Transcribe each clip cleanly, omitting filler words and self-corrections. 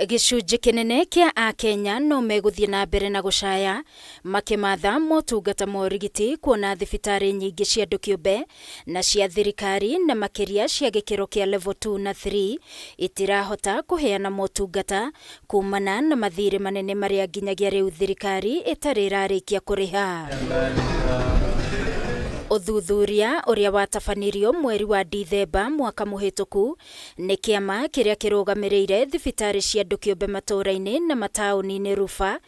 Gĩcunjĩ kĩnene kĩa akenya no megũthiĩ na mbere na gũcaya makĩmatha motungata ma ũrigiti, kuona thibitarĩ nyingĩ cia andũ kĩũmbe na cia thirikari, na makĩria cia gĩkĩro kĩa level 2 na 3, itirahota kũheana motungata kumana na mathirĩ manene marĩa nginyagia rĩu thirikari ĩtarĩ ĩrarĩkia kũrĩha. Ũthuthuria ũrĩa watabanirio mweri wa Dithemba mwaka mũhĩtũku nĩ kĩama kĩrĩa kĩrũgamĩrĩire thibitarĩ cia andũ kĩũmbe matũũra-inĩ na mataũni-inĩ RUPHA,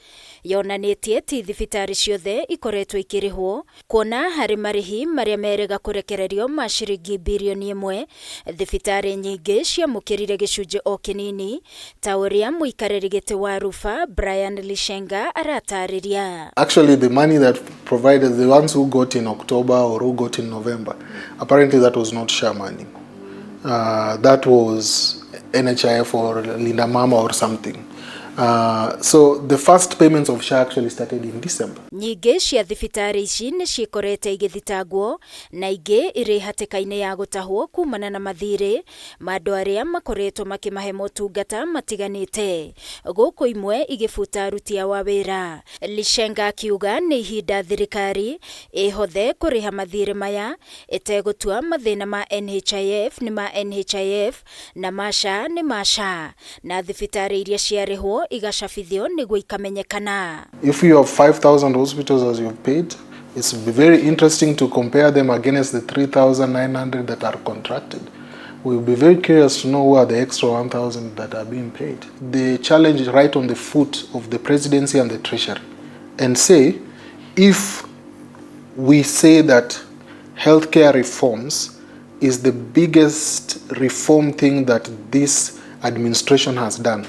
yonanĩtie ti thibitarĩ ciothe ikoretwo ikĩrĩhwo, kuona harĩ marĩhi marĩa merĩga kũrekererio ma ciringi birioni 1, thibitarĩ nyingĩ ciamũkĩrire gĩcunjĩ o kĩnini, ta ũrĩa mũikarĩri gĩtĩ wa RUPHA Brian Lishenga aratarĩria. Actually, the money that provided, the ones who got in October or who got in November, apparently that was not SHA money. That was NHIF or Linda Mama or something. So the first payments of SHA actually started in December. Nyingĩ cia thibitarĩ ici nĩ ciĩkorete igĩthitangwo na ingĩ irĩ hatĩka-inĩ ya gũtahwo kumana na mathirĩ ma andũ arĩa makoretwo makĩmahe motungata matiganĩte, gũkũ imwe igĩbuta aruti ao a wĩra. Lishenga akiuga nĩ ihinda thirikari ĩhothe kũrĩha mathirĩ maya ĩtegũtua mathĩna ma NHIF nĩ ma NHIF na ma SHA nĩ ma SHA, na thibitarĩ iria ciarĩhwo igacabithio nĩguo ikamenyekana. If you have 5,000 hospitals as you've paid, it's very interesting to compare them against the 3,900 that are contracted. We'll be very curious to know who are the extra 1,000 that are being paid. The challenge is right on the foot of the presidency and the treasury, and say, if we say that healthcare reforms is the biggest reform thing that this administration has done,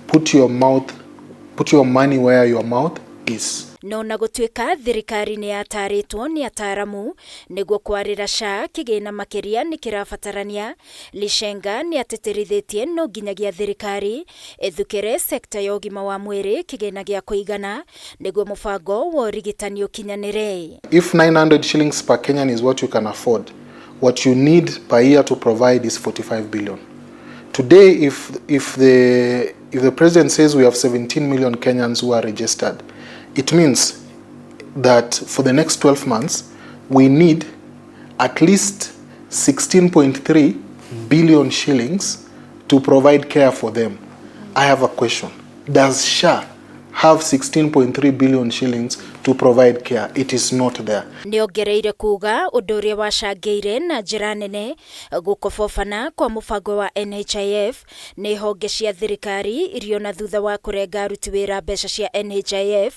put your money where your mouth is. No na gũtuĩka thirikari nĩ yatarĩtwo nĩ ataramu nĩguo kwarĩra SHA kĩgĩna makĩria nĩ kĩrabatarania, Lishenga nĩ atĩtĩrithĩtie no nginyagia thirikari ĩthukĩre sekta ya ũgima wa mwĩrĩ kĩgĩna gĩa kũigana nĩguo mũbango wa ũrigitani ũkinyanĩre. If 900 shillings per Kenyan is what you can afford, what you need per year to provide is 45 billion. Today, if the president says we have 17 million Kenyans who are registered, it means that for the next 12 months, we need at least 16.3 billion shillings to provide care for them. I have a question. Does SHA have 16.3 billion shillings to provide care? It is not there. Nĩ ongereire kuga ũndũ ũrĩa wacangĩire na njĩra nene gũkobobana kwa mũbango wa NHIF nĩ honge cia thirikari iria ona thutha wa kũrenga aruti wĩra mbeca cia NHIF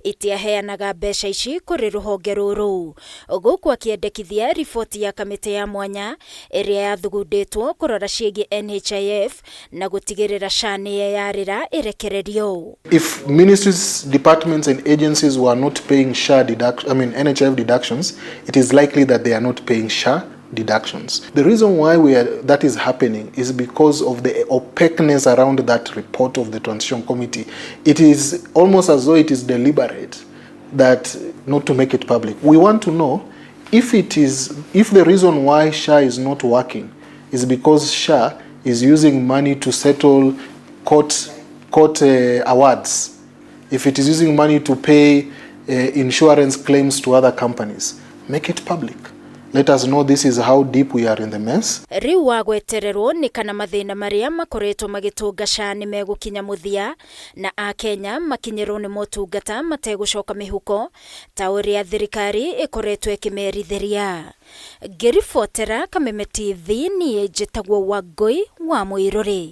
itiaheanaga mbeca ici kũrĩ rũhonge rũrũ, gũkũ akĩendekithia riboti ya kamĩtĩ ya mwanya ĩrĩa yathugundĩtwo kũrora ciĩgiĩ NHIF na gũtigĩrĩra SHA nĩ yeyarĩra ĩrekererio. If ministries, departments, and agencies were not paying SHA deduct, I mean NHIF deductions, it is likely that they are not paying SHA deductions. The reason why that is happening is because of the opaqueness around that report of the transition committee. It is almost as though it is deliberate that not to make it public. We want to know if the reason why SHA is not working is because SHA is using money to settle court awards, if it is using money to pay insurance claims to other companies, make it public. Let us know this is how deep we are in the mess. Rĩu wa gwetererwo nĩ kana mathĩna marĩa makoretwo magĩtũnga SHA nĩ megũkinya mũthia na akenya makinyĩrwo nĩ motungata mategũcoka mĩhuko ta ũrĩa thirikari ĩkoretwo ĩkĩmerithĩria. Ngĩribotera Kameme TV, niĩ njĩtagwo Wangũi wa Mũirũrĩ.